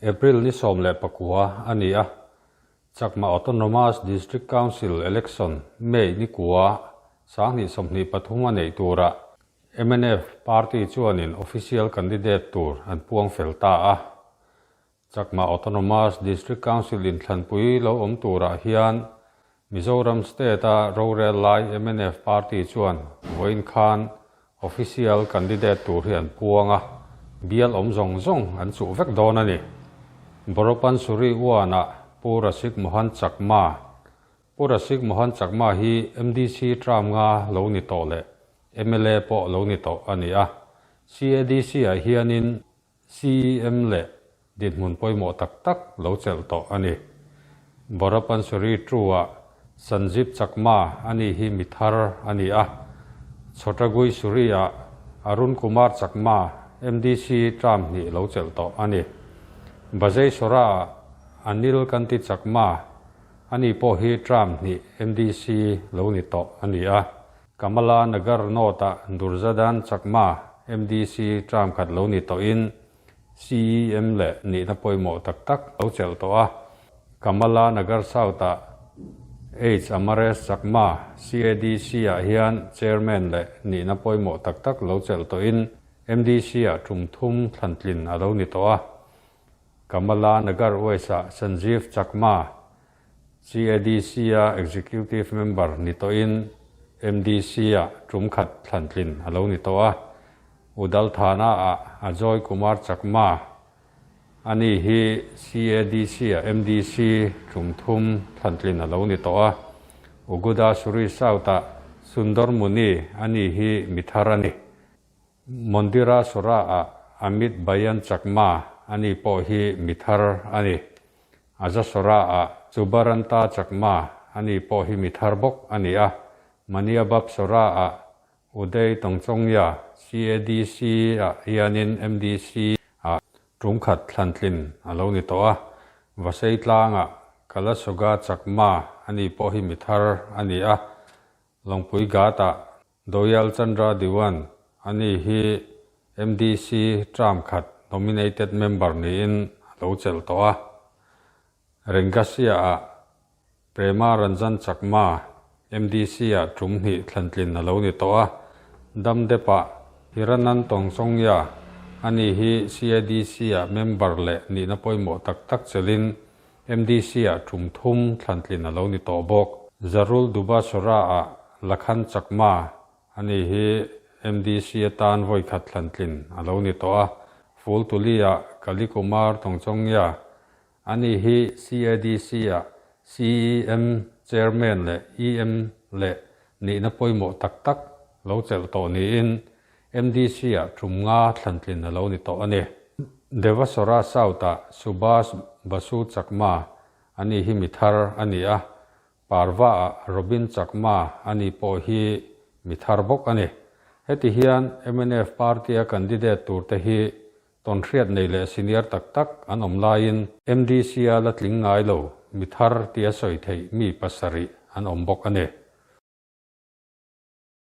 April ni 19 a ni a, Chakma Autonomous District Council Election May ni kua 2023 a neih turah mnf party chuanin official candidate tur an puang fel ta a. Chakma Autonomous District Council inthlanpui lo awm turah hian Mizoram State-a rorel lai mnf party chuan vawiin khan official candidate tur hi an puang a, bial awm zawng zawng an chuh vek dawn a ni. Boropansuri Uan-ah Pu Rasik Mohan Chakma Pu Rasik Mohan Chakma hi MDC term nga lo ni tawh leh mla pawh lo ni tawh a ni a. CADC-ah hianin CEM leh dinhmun pawimawh tak tak lo chelh tawh a ni. Borapansuri True-ah Sanjeev Chakma a ni hi mi thar a ni a. Chhotagui Suri-ah Arun Kumar Chakma, MDC term hnih lo chelh tawh a ni. Bajeisora-ah Anil Kanti Chakma, a ni pawh hi term hnih MDC lo ni tawh a ni a. Kamala Nagar North-ah Durzadan Chakma, MDC term khat lo ni tawhin CEM leh nihna pawimawh tak tak lo chelh tawh a. Kamala Nagar South-ah H. Amaresh Chakma, CADC-ah hian Chairman leh nihna pawimawh tak tak lo chelh tawhin MDC-ah tum thum thlantlin a lo ni tawh a. Kamala Nagar West-ah Sanjeev Chakma, CADC-a Executive Member ni tawhin MDC-ah tum khat thlantlin a lo ni tawh a. Udal Thana-ah Ajoy Kumar Chakma a ni hi CADC-ah MDC tum thum thlantlin a lo ni tawh a. Uguda Suri South-ah Sundar Muni a ni hi mi thar a ni. Mondira Sora-ah Amit Bayan Chakma a ni pawh hi mi thar a ni. Azasora-ah Chubaranta Chakma a ni pawh hi mi thar bawk a ni a. Maniabab Sora-ah Uday Tongchongya, CADC-ah hianin MDC-ah tumkhat thlantlin a lo ni tawh a. Vasei tlangah Kalasoga Chakma a ni pawh hi mi thar a ni a. Lawngpui Ghat-ah Doyal Chandra Diwan a ni hi MDC term khat nominated member niin a lo chelh tawh a. Rengasia-ah Prema Ranjan Chakma MDC-ah tum hnih thlantlin a lo ni tawh a. Damdep-ah Hiranan Tongchongya a ni hi CADC-ah member leh nihna pawimawh tak tak chelhin MDC-ah tum thum thlantlin a lo ni tawh bawk. Zarul Dubasora-ah Lakhan Chakma a ni hi MDC atan vawi khat thlantlin a lo ni tawh a. Fultuli-ah Kali Kumar Tongchongya a ni hi CADC-ah CEM Chairman leh EM leh nihna pawimawh tak tak lo chelh tawh niin MDC-ah tum nga thlantlin a lo ni tawh a ni. Devasora South-ah Subhash Basu Chakma a ni hi mi thar a ni a, Parva-ah Robin Chakma a ni pawh hi mi thar bawk a ni. Heti hian mnf party-a candidate turte hi tawnhriat nei leh senior tak tak an awm laiin MDC-a la tling ngai lo mi thar tia sawi theih mi pasarih an awm bawk a ni.